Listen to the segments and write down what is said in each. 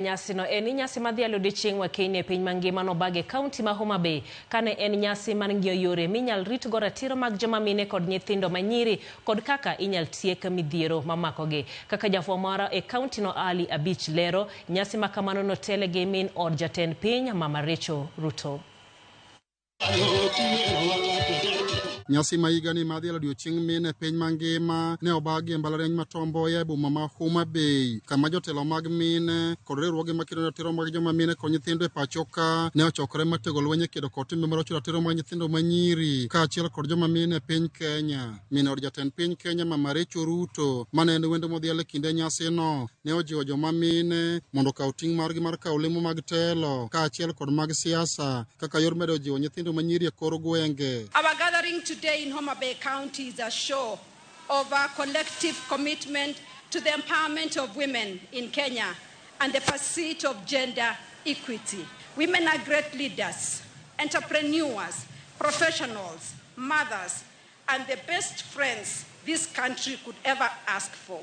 Nyasino en nyasi madhialo odiochieng' wakeini e piny mangima nobag e kaunti ma Homa Bay kane en nyasi mar ng'iyo yore minyal ritgo ratiro mag joma mine kod nyithindo manyiri kod kaka inyal tiek midhiero mamakogi. Kaka jafwambo marwa e kauntino Ali Abich lero, nyasi ma kamano notele gi min od jatend piny Mama Rachel Ruto. Nyasi ma higani mar dhialo odiochieng' mine e piny mangima ne obagi e mbalariany ma Tom Mboya e boma ma Homa Bay, kama jotelo mag mine kod riwruoge makedo ratiro mag joma mine kod nyithindo e pacho ka ne ochokore matego lweny e kedo kod timbe marocho ratiro mag nyithindo manyiri kaachiel kod joma mine e piny Kenya. Min od jatend piny Kenya Mama Rachel Ruto mane en wendo modhial e kinde nyasino ne ojiwo joma mine mondo okaw ting' margi mar kawo lemo mag telo kaachiel kod mag siasa kaka yor medo jiwo nyithindo manyiri e kor gwenge. Our gathering today in Homa Bay County is a show of our collective commitment to the empowerment of women in Kenya and the pursuit of gender equity. Women are great leaders, entrepreneurs, professionals, mothers, and the best friends this country could ever ask for.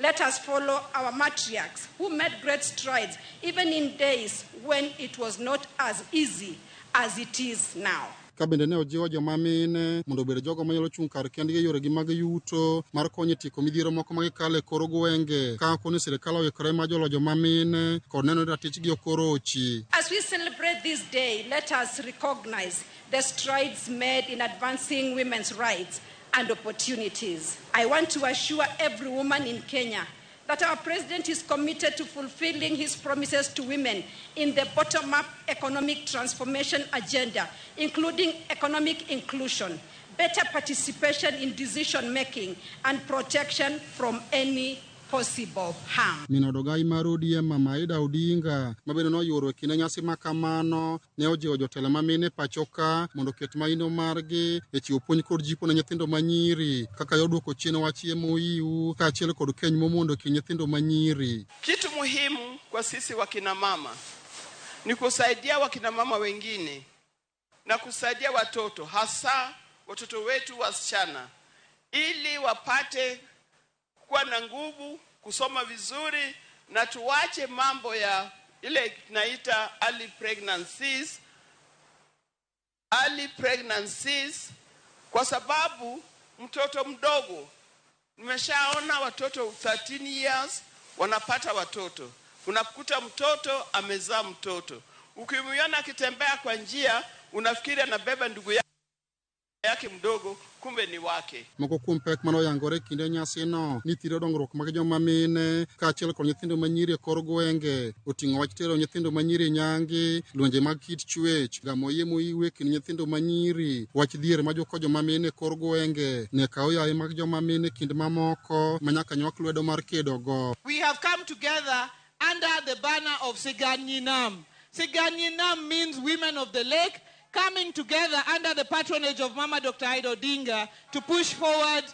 Let us follow our matriarchs who made great strides even in days when it was not as easy as it is now. Ka bende ne ojiwo joma mine mondo obed jogo manyalo chung' kar kendgi e yoregi mag yuto mar konyo e tieko midhiero moko ma gikalo e kor gwenge ka koni sirikal oikore mar jolo joma mine kod neno ni ratichgi ok orochi. As we celebrate this day, let us recognize the strides made in advancing women's rights and opportunities. I want to assure every woman in Kenya that our president is committed to fulfilling his promises to women in the bottom-up economic transformation agenda, including economic inclusion, better participation in decision-making, and protection from any possible harm. Min od ogai mar ODM Mama Aida Odinga ma bende noyuoro e kinde nyasi ma kamano ne ojiwo jotelo ma mine pacho ka mondo oket maino margi e chiwo puonj kod jipo ne nyithindo manyiri kaka yor duoko chien wach MOU kaachiel kod keny momondo e kind nyithindo manyiri. Kitu muhimu kwa sisi wakina mama ni kusaidia wakina mama wengine na kusaidia watoto, hasa watoto wetu wasichana, ili wapate kuwa na nguvu kusoma vizuri, na tuwache mambo ya ile tunaita early pregnancies, early pregnancies, kwa sababu mtoto mdogo, nimeshaona watoto 13 years wanapata watoto. Unakuta mtoto amezaa mtoto, ukimwona akitembea kwa njia unafikiri anabeba ndugu yake mdogo, kumbe ni wake. Moko kuom pek mane oyangore e kinde nyasino ni thiro dongruok mag joma mine kaachiel kod nyithindo manyiri e kor gwenge oting'o wach tero nyithindo manyiri nyangi, lwenje mag kit chwech, gamo iye moiwe e kind nyithindo manyiri, wach dhier majuko joma mine e kor gwenge, nek aoyaye mag joma mine kind mamoko ma nyaka nywak lwedo mar kedogo. We have come together under the banner of Siganyinam. Siganyinam means women of the lake coming together under the patronage of Mama Dr. Ida Odinga to push forward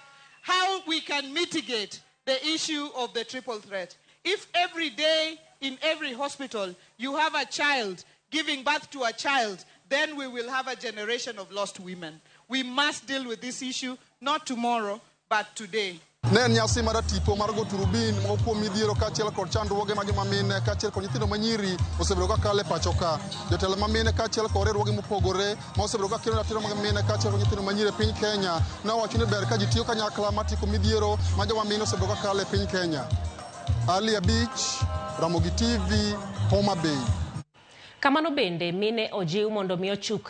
how we can mitigate the issue of the triple threat. If every day in every hospital you have a child giving birth to a child, then we will have a generation of lost women. We must deal with this issue, not tomorrow, but today. Ne en nyasi mar tipo mar go turubin moko kuom midhiero kaachiel kod chandruoge ma joma mine kaachiel kod nyithindo manyiri osebedo ka kalo e pacho ka. Jotelo ma mine kaachiel kod riwruoge mopogore ma osebedo ka kedo ratiro mag mine kaachiel kod nyithindo manyiri e piny Kenya ne owacho ni ber ka ji tiyo kanyakla mar tieko midhiero ma joma mine osebedo ka kalo e piny Kenya. Ali Abich, Ramogi TV, Homa Bay. Kamano bende mine ojiw mondo mi ochuk